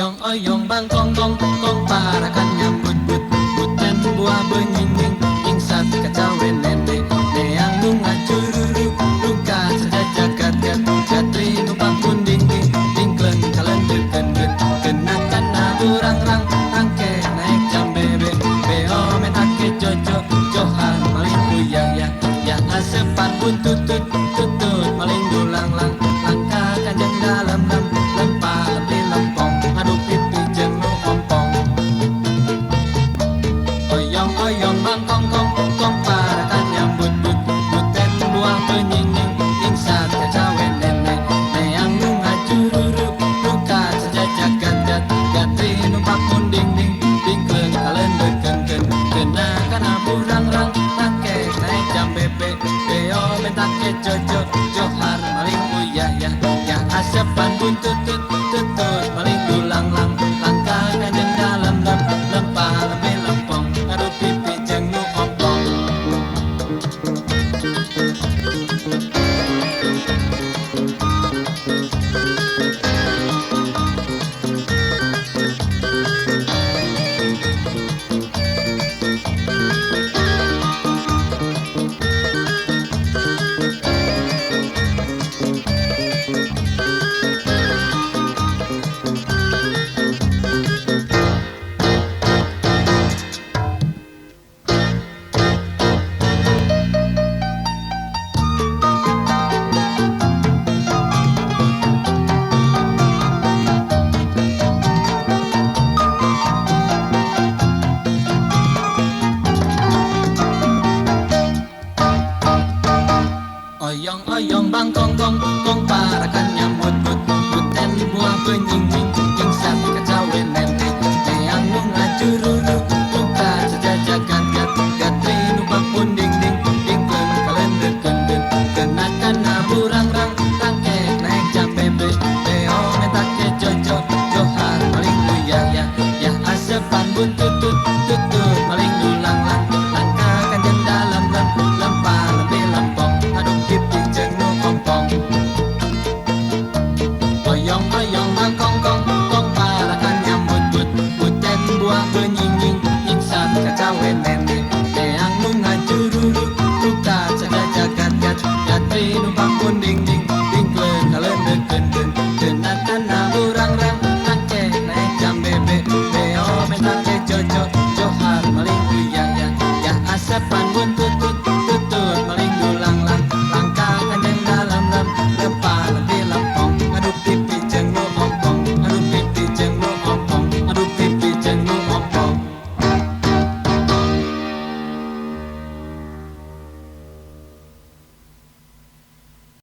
Oyong-oyong bangkong kong kong parakan nyambut but buten buah benyinging ingsat kecawe nenek neang lunga cururu luka sejajagat gat gatri numpang kunding ding dingklen kalender kendet kenakan naburang rang rangke naik jambe be beo metake jojo johan maling uyah ya ya asepan buntutut tutut maling dulang lang langka kanjeng dalam dam lempah lebih lempong adu pipi jenu ompong. Oyong-oyong bangkong kong kong parakan nyambut but buten buah penyinging ingsat kecawe nenek neang lunga cururu luka sejajagat gat gatri numpak kunding ding dingklen kalender ken ken kena kana burang rang rangke naik jambe be beo mentake jojo johar maling uyah ya ya asepan buntutut.